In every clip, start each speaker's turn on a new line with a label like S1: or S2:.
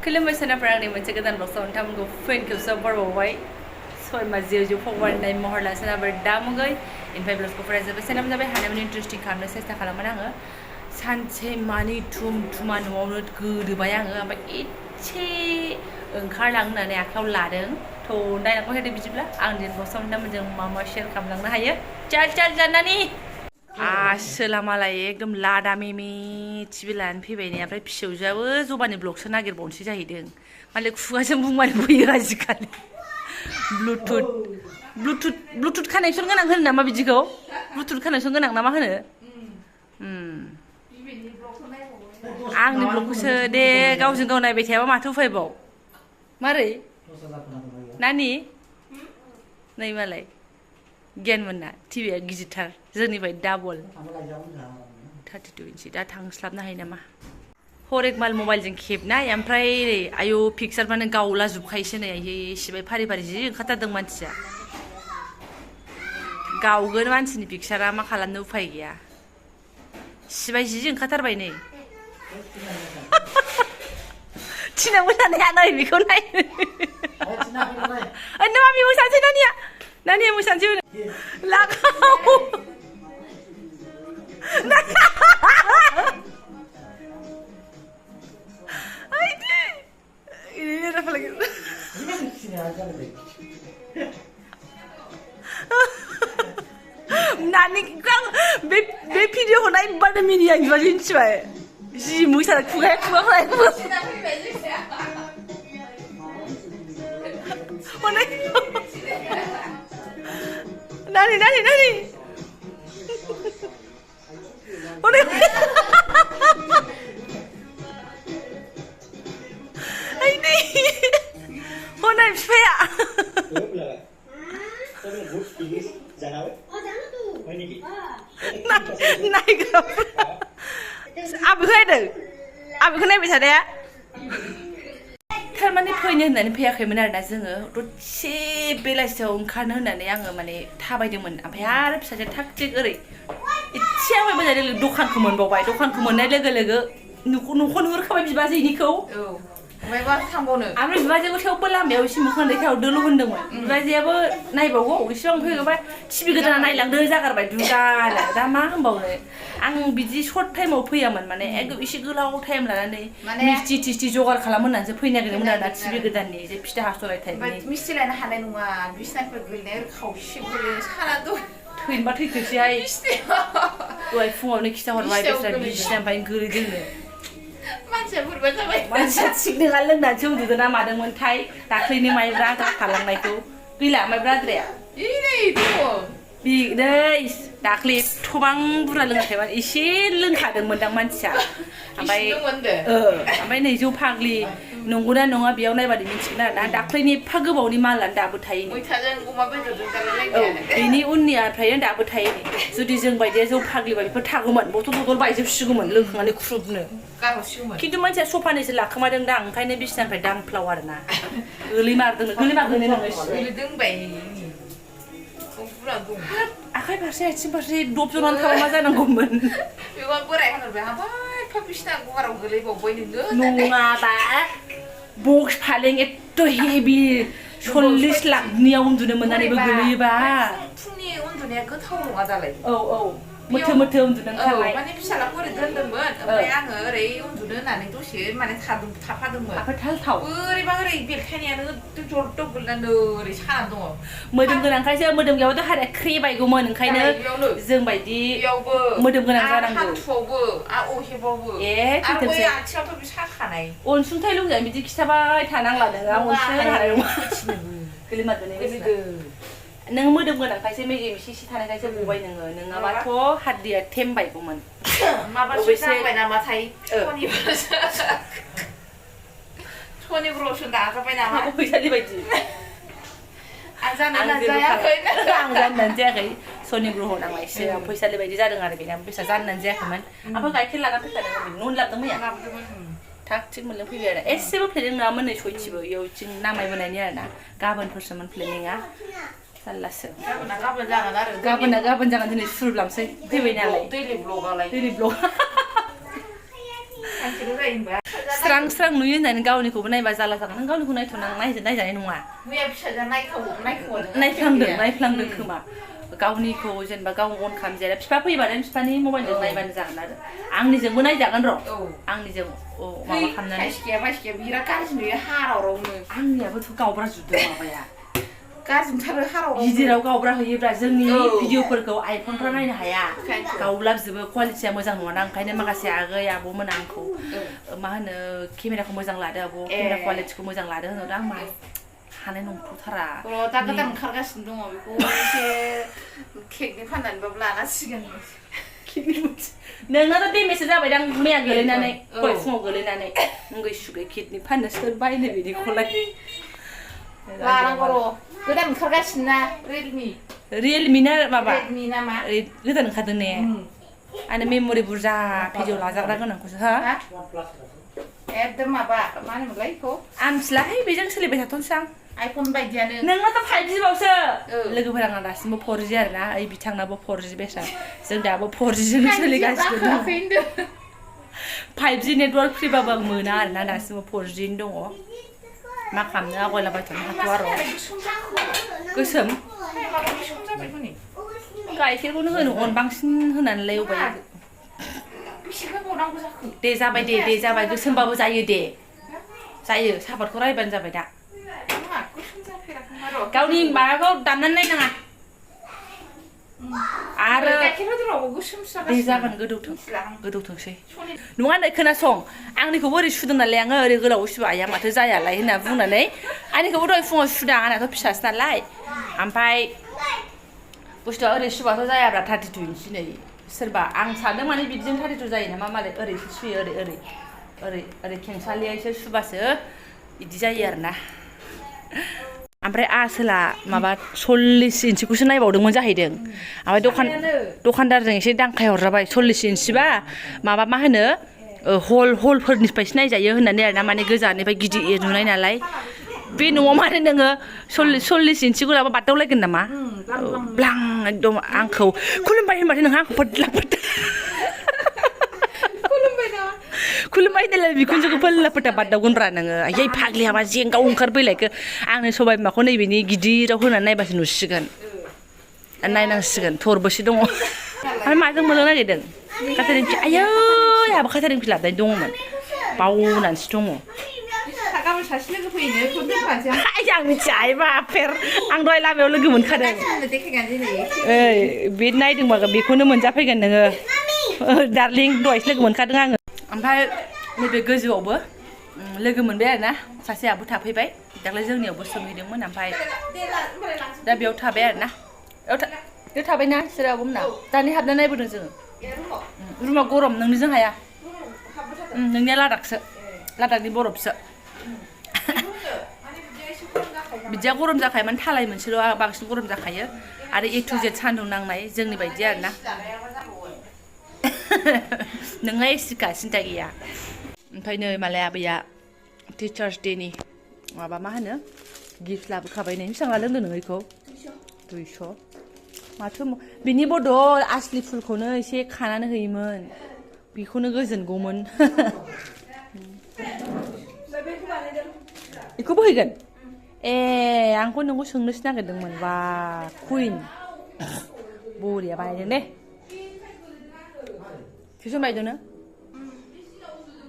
S1: खुलुमबाय सोनाफोर आंनि मोनसे गोदान बक्सआव नोंथांमोनखौ फैन खेबसे बरबावबाय सयमा जिउ फगवारनाय महर लासोनाबो दामुगै इनफाय ब्लगखौ फरायजोबो सेनाम जाबाय हानायमानि इन्टारेस्टिं खालामनो सेस्था खालामोन आङो सानसे मानि थुम थुमा न'आवनो गोदोबाय आङो ओमफ्राय एसे ओंखारलांनो होननानै आखायाव लादों थ' नायनांगौ होदो बिदिब्ला आं दिनै बक्सआव नोंथांमोनजों मा शेयार खालामलांनो हायो चाल जानानै आसोला मालाय एकदम लादा मेमे टिभि लानानै फैबाय ने ओमफ्राय फिसौजोआबो जबानि ब्लगसो नागिरबावनोसै जाहैदों मालाय खुगाजों बुंबानो फैयो आजिखालि ब्लुटुथ कानेक्सन गोनां होनो नामा बिदिखौ ब्लुटुथ कानेक्सन गोनां नामा होनो आंनि ब्लगखौसो दे गावजों गाव नायबाय थायाबा माथो उफायबाव मारै नानि नै मालाय गियान मोनना टिभिया गिदिरथार जोंनिफ्राय डाबल 32 इन्सि दा थांस्लाबनो हायो नामा हरेक माल मबाइलजों खेबनाय ओमफ्राय आयौ पिक्सार माने गावला जोबखायोसो नै सिबाय फारि फारि जि ओंखारथारदों मानसिया गावगोन मानसिनि पिक्सारा मा खालामनो उफाय गैया सिबाय जि ओंखारथारबाय नै थिनांगौ जानाया नै बेखौ नाय मामि मोसानोसै नानिया मोसानोसै लागाव नानी बे भिडिअखौ नायबानो मिनिया बिबाजै मिथिबाय जि मोसाना खुगाया नानी हनै बिफाया आबैखौ नायबाय थानाया थारमाने फैनो होननानै फैयाखैमोन आरोना जोङो दसे बेलासियाव ओंखारनो होननानै आङो माने थाबायदोंमोन ओमफ्राय आरो फिसाजोआ थाग थिग ओरै एसे आवगायबोनाय लोगो दखानखौ मोनबावबाय दखानखौ मोननाय लोगो लोगो न'खौ नुहुरखाबाय बिबाजैनिखौ ओमफ्राय बिबाजैखौ थेवबो लामायाव एसे मोखां दैखायाव दोल' होनदोंमोन बिबाजैयाबो नायबावगौ एसेबां फैगोबा टिभि गोदाना नायलांदो जागारबाय दुगानो दा मा होनबावनो आं बिदि सर्ट टाइमाव फैयामोन माने एकदम एसे गोलाव टाइम लानानै मिस्टि टिस्टि जगार खालाम होननानैसो फैनो नागिरदोंमोन आरोना टिभि गोदाननि जे फिथा हास'लाय टाइपनि
S2: मिस्टि लायनो हानाय नङा बिसिनाफोर गोलैनाय खावसे गोलैयो साना दं
S1: थैनोबा थैथोंसैहाय दहाय फुङावनो खिथाहरबाय बिस्रा बिसिनानिफ्राय गोलैदोंनो मानसिया थिग नङा लोंनानैसो उन्दुदों ना मादोंमोनथाय दाख्लैनि माइब्रा आद्रा थालांनायखौ गैला माइब्रा आद्राया नै दाख्लै एथ'बां बुरजा लोङाखैमोन एसे लोंखादोंमोनदां मानसिया ओमफ्राय नै जौ फाग्लि नंगौना नङा बेयाव नायबानो मिन्थिगोन आरोना दाख्लैनि एफा गोबावनि मालानो दाबो थायो बेनि उननिफ्रायनो दाबो थायो जुदि जों बायदिया जौ फाग्लिबा बेफोर थागौमोन बथल बायजोबसिगौमोन लोंखांनानै ख्रुबनो खिन्थु मानसिया सफानिसो लाखोमादों दां ओंखायनो बिसिनानिफ्राय दांफ्लाव आरोना आखाइ फारसे आथिं फारसे दब जनानै थाबा मा जानांगौमोन नङाबा बक्स फालें एथ' हेभि 40 लाखनियाव उन्दुनो मोननानैबो गोलैयोबा
S2: फुंनि उन्दुनाया गोथाव नङा दालाय
S1: मोथो उन्दुनो ओंखारबाय
S2: माने फिसालाखौ ओरै दोनदोंमोन ओमफ्राय आङो ओरै उन्दुनो होननानै दसे माने थाफादोंमोन बोरैबा ओरै बेलखायनायानो जरदब गोलैनानै ओरै सानानै दङ
S1: मोदोम गोनांखायसो मोदोम गैयाबाथ' हाराया ख्रेबायगौमोन ओंखायनो जों बायदि मोदोम गोनां जानांगौ
S2: हान्थुआवबो अहेबावबो आरो आथिङावथ' बे साखानाय
S1: अनसुंथाइ लोंजाया बिदि खिथाबाय थानांला नोङो अनसुंथाइ हानाय नङा गोलैमारदों नों मोदोम गोनांखायसो मेजेम एसे थानायखायसो गबाय नोङो नङाबाथ' हाद्दिया थेमबायगौमोन
S2: माबासो जाबाय नामाथाय सनिब्र'सो दाजाबाय नामा
S1: फैसानि बायदि
S2: आं जानो
S1: जायाखै सनिब्रह नांलायसो फैसानि बायदि जादों आरो बेना फैसा जाननानै जायाखैमोन ओमफ्राय गाइखेर लाना फैखादों न'आवनो लाबोदों मैया थाग थिग मोनलों फैबाय आरो एसेबो प्लेनिं नङामोन नै सयथिबो इयाव जों नामायबोनायनि आरोना गाबोनफोरसोमोन प्लेनिङा जारलासो गाबोन जागोन दिनै सुरुलांसै फैबाय नालाय दैलि ब्लग स्रां स्रां नुयो होननानै गावनिखौबो नायबा जाला जागोन नों गावनिखौ नायजानाय नङा
S2: मैया फिसाजोआ
S1: नायफ्लांदों खोमा गावनिखौ जेनेबा गाव अन खालामजाया बिफा फैबानो बिफानि मबाइलजों नायबानो जागोन आरो आंनिजोंबो नायजागोन र' आंनिजों माबा खालामनानै
S2: बायसिया बिराद गाज्रि नुयो हारावरावनो
S1: आंनियाबोथ' गावब्रा जुदों माबाया
S2: गाज्रि मोनथारो हारावराव
S1: गिदिराव गावब्रा होयोब्रा जोंनि भिडिअफोरखौ आइफनफ्रा नायनो हाया गावलाबजोबो क्वालिटिया मोजां नङाना ओंखायनो माखासे आगै आब'मोना आंखौ मा होनो केमेराखौ मोजां लादो आब' केमेरा क्वालिटिखौ मोजां लादो होनोदा आं मा हानाय नंथ'थारा
S2: दा गोदान ओंखारगासिनो दङ बेखौ एसे केकनि फाननानैबाबो लानांसिगोन
S1: नोंनाथ' डेमेजसो जाबायदां मैया गोलैनानै दहाय फुङाव गोलैनानै नोंगै सुगै केकनि फाननो सोर बायनो बिदिखौलाय
S2: लानांगौ र' गोदान ओंखारगासिनो ना
S1: रियेलमि ना माबा
S2: रेडमि नामा
S1: गोदान ओंखारदों ने आरो मेम'रि बुरजा भिडिअ लाजाग्रा गोनांखौसो हा
S2: एकदम माबा मा होनोमोनलाय बेखौ
S1: आं मिथिलाहाय बेजों सोलिबाय थाथ'नोसै आं
S2: आइफन बायदियानो
S1: नोंनाथ' 5G बावसो लोगोफोरा आंना दासिमबो 4G आरोना ओइ बिथांनाबो 4G बेसा जों दाबो 4G जों सोलिगासिनो दं 5G नेटवर्क फ्रिबाबो आं मोना आरोना दासिमबो 4G दङ मा खालामनो आगयलाबाय थानो हाथ'आ र' गोसोम गाइखेरखौनो होनो अन बांसिन होनानैलाय अबाय दे जाबाय दे जाबाय गोसोमबाबो जायो दे जायो सापातखौ रायबानो जाबाय दा गावनि माबाखौ दाननानै नायनाङा आरो दे जागोन गोदौथोंसै नङा नै खोनासं आंनिखौबो ओरै सुदों नालाय आङो ओरै गोलावै सुबा आया माथो जायालाय होनना बुंनानै आंनिखौबो दहाय फुङाव सुदां आंनाथ' फिसासो नालाय ओमफ्राय बुस्थुआ ओरै सुबाथ' जायाब्रा 32 इन्सि नै सोरबा आं सानदों माने बिदिजों 32 जायो नामा मालाय ओरैसो सुयो ओरै खेंसालियायसो सुबासो बिदि जायो आरोना ओमफ्राय आसोला माबा 40 इन्सिखौसो नायबावदोंमोन जाहैदों ओमफ्राय दखानदारजों एसे दांखाय हरजाबाय 40 इन्सिबा माबा मा होनो हलफोरनिफ्रायसो नायजायो होननानै आरोना माने गोजाननिफ्राय गिदिर नुनाय नालाय बे न'आव माने नोङो 40 इन्सिखौ लाबा बादावलायगोन नामा ब्लां एकदम आंखौ खुलुमबाय होनबाथाय नोंहा आंखौ फोदला खुलुमबाय नालाय बिखुनजोखौ फोदला फोथा बादावगोनब्रा नोङो आयै फाग्लियाबा जेंगाव ओंखारबोलायखो आंनो सबाय बिमाखौ नैबेनि गिदिराव होनानै नायबासो नुसिगोन नायनांसिगोन थरबोसे दङ ओमफ्राय माजों मोननो नागिरदों काटारिं आयै आहाबो काटारिं लाबोनाय दङमोन बावनानैसो दङ आं मिथिया बाफेर आं दहाय लामायाव लोगो मोनखादों ओइ बे नायदोंबा बेखौनो मोनजाफैगोन नोङो डार्लिं दहायसो लोगो मोनखादों आङो ओमफ्राय नैबे गोजौआवबो लोगो मोनबाय आरोना सासे आबो थाफैबाय दाख्लै जोंनियावबो सोंहैदोंमोन ओमफ्राय दा बेयाव थाबाय आरोना बेयाव थाबायना बिसोर आब'मोना दानि हाबना नायबोदों जोङो रुमा गरम नोंनिजों हाया नोंनिया लादाखनि बरफसो बिदिया गरम जाखायो माने थालाय मोनसेल' बांसिन गरम जाखायो आरो A to Z सान्दुं नांनाय जोंनि बायदि आरोना नोंहा एसिखा सिन्था गैया ओमफ्राय नै मालाय आबैया टिचार्स डेनि माबा मा होनो गिफ्ट लाबोखाबाय नै बेसेबां लादों नोङो बेखौ 200 माथो बिनि बदल आसलि फुलखौनो एसे खानानै होयोमोन बेखौनो गोजोनगौमोन बेखौबो हैगोन ए आंखौ नोंखौ सोंनोसो नागिरदोंमोन बा कुइन बरिया बानायदों दे टिउसन बायदोंनो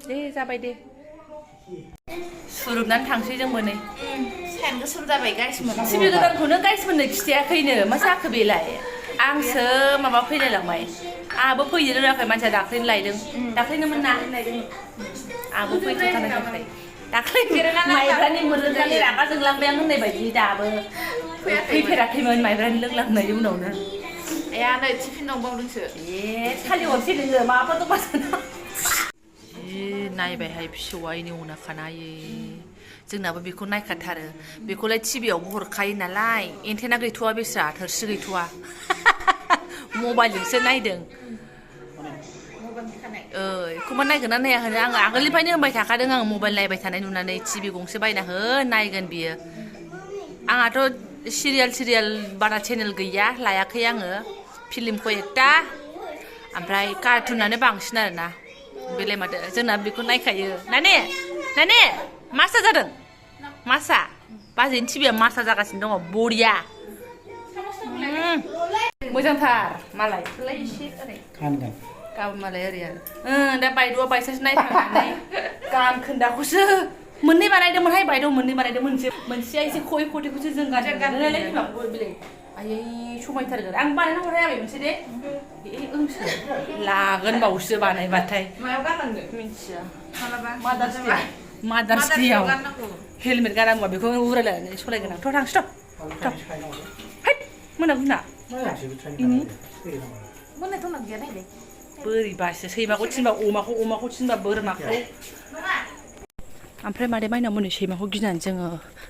S1: दे जाबाय दे सुरुबनानै थांसै जोंबो नै
S2: साइन गोसोम जाबाय गाइसमोन
S1: सिबि गोदानखौनो गाइसमोननो खिथायाखैनो मा जाखो बेलाय आंसो माबा फैलायलांबाय आहाबो फैनो रोङाखै मानसिया दाख्लैनो लायदों दाख्लैनोमोन ना आहाबो फैथ'थाराखै दाख्लै माइब्रानि मोनलोंनानै रागा जोंलांबाय आं होननाय बायदि दाबो फैफेराखैमोन माइब्रानि लोंलांनायनि उनावनो
S2: आया नै टिफिन दंबावदोंसो
S1: सालिहरसै नोङो माबाफोर दंबा जि नायबायहाय फिसौआ इनि उना खानायै जोंनाबो बेखौ नायखाथारो बेखौलाय टिभियावबो हरखायो नालाय एन्टेना गैथ'वा बेस्रा थोरसि गैथ'वा मबाइलजोंसो नायदों एखमबा नायगोन ना नाया होनो आङो आगोलनिफ्रायनो होनबाय थाखादों आं मबाइल नायबाय थानाय नुनानै टिभि गंसे बायना हो नायगोन बियो आंहाथ' सिरियाल बारा चेनेल गैया लायाखै आङो फिल्मखौ एकथा ओमफ्राय कार्टुनानो बांसिन आरोना बेलाय माथो जोंना बेखौ नायखायो नाने नाने मासा जादों मासा बाजैनि टिभिया मासा जागासिनो दङ बरिया मोजांथार मालाय एसे ओरै गाबोन मालाय ओरै आरो दा बायद'आ बायसासो नायथांनानै गान खोन्दाखौसो मोननै बानायदोंमोनहाय बायद' मोननै बानायदोंमोन मोनसेया एसे खय खथेखौसो जों गाननानै बिमाखौ बेलाय आयै समायथारगोन आं बानायना हरनाय आबै मोनसे दे ओंसो लागोन बावसो बानायबाथाय
S2: मायाव गाननांगौ
S1: मिन्थिया
S2: मालाबा
S1: मादार्स डेयाव हेलमेट गानांगौबा बेखौ उरायलायनानै सलायगोन आं थ' थांसै थ' हैद मोना
S2: मोननायथ' गैया नायलाय
S1: बोरैबासो सैमाखौ थिनबा अमाखौ थिनबा बोरमाखौ ओमफ्राय मादै माइनाव मोननि सैमाखौ गिनानै जोङो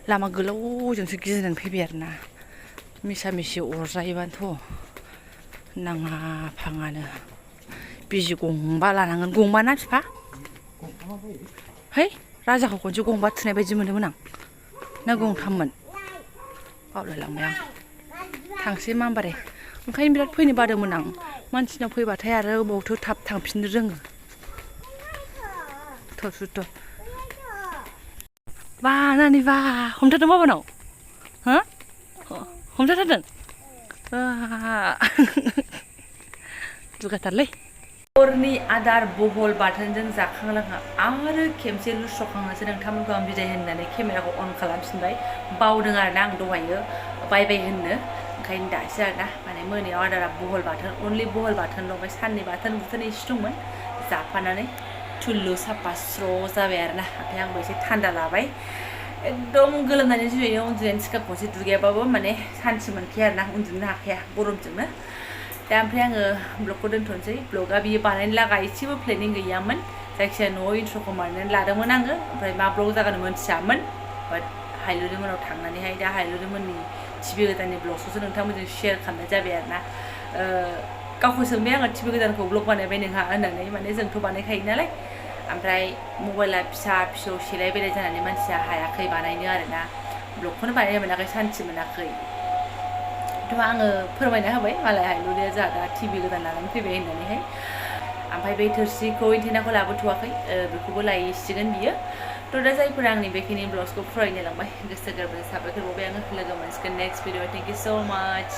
S1: लामा गोलावजोंसो गिनानै फैबाय आरोना मिसा मिसि अरजायोबानोथ' नाङा फाङानो बिजि गंबा लानांगोन गंबा ना बिफा है राजाखौ खनसे गंबा थुनाय बायदि मोनदोंमोन आं ना गंथाममोन बावलायलांबाय आं थांसै मामबारे ओंखायनो बिराद फैनो बादोंमोन आं मानसिनाव फैबाथाय आरो अबावथो थाब थांफिननो रोङो थ' बा नानि बा हमथारदों बाबानाव हो हमथाथारदों दुगाथारलै हरनि आदार बहल बाथोनजों जाखां लोंखां आरो खेबसे लुस्र'खांनासो नोंथांमोनखौ आं बिदाय होननानै केमेराखौ अन खालामफिनबाय बावदों आरोना आं दहायो बाय होननो ओंखायनो दासो आरोना माने मोनायाव आदारा बहल बाथोन अनलि बहल बाथोनल' ओमफ्राय साननि बाथोन एसे दंमोन जाफानानै थुल्लु साफा स्र' जाबाय आरोना ओमफ्राय आंबो एसे थान्दा लाबाय एकदम गोलोमनानै जुयो उन्दुनायनि सिगां खनसे दुगैयाबाबो माने सान्थि मोनखाया आरोना उन्दुनो हाखाया गरमजोंनो दा ओमफ्राय आङो ब्लगखौ दोन्थ'नोसै ब्लगा बियो बानायनो लागा एसेबो प्लेनिं गैयामोन जायखिजाया न'आव इन्ट्र'खौ बानायनानै लादोंमोन आङो ओमफ्राय मा ब्लग जागोन मोनथियामोन बाट हायलुरि मोनाव थांनानैहाय दा हायलुरि मोननि टिभि गोदाननि ब्लगखौसो नोंथांमोनजों शेयार खालामनाय जाबाय आरोना गावखौ सोंबाय आङो टिभि गोदानखौ ब्लग बानायबाय नोंहा होननानै माने जोंथ' बानायखायो नालाय ओमफ्राय मबाइला फिसा फिसौ सेलाय बेलाय जानानै मानसिया हायाखै बानायनो आरोना ब्लगखौनो बानायनो मोनाखै सान्थि मोनाखै थ' आङो फोरमायना होबाय मालाय हायलुरिया जोंहा दा टिभि गोदान लानानै फैबाय होननानैहाय ओमफ्राय बे थोरसिखौ एन्टेनाखौ लाबोथ'वाखै बेखौबो लायसिगोन बियो थ' दा जायफोरा आंनि बेखिनि ब्लग्सखौ फरायनो लांबाय गोसो गोरबोजों साबायखर बावबाय आङो लोगो मोनसिगोन नेक्स्ट भिडिअ थेंक इउ स' माच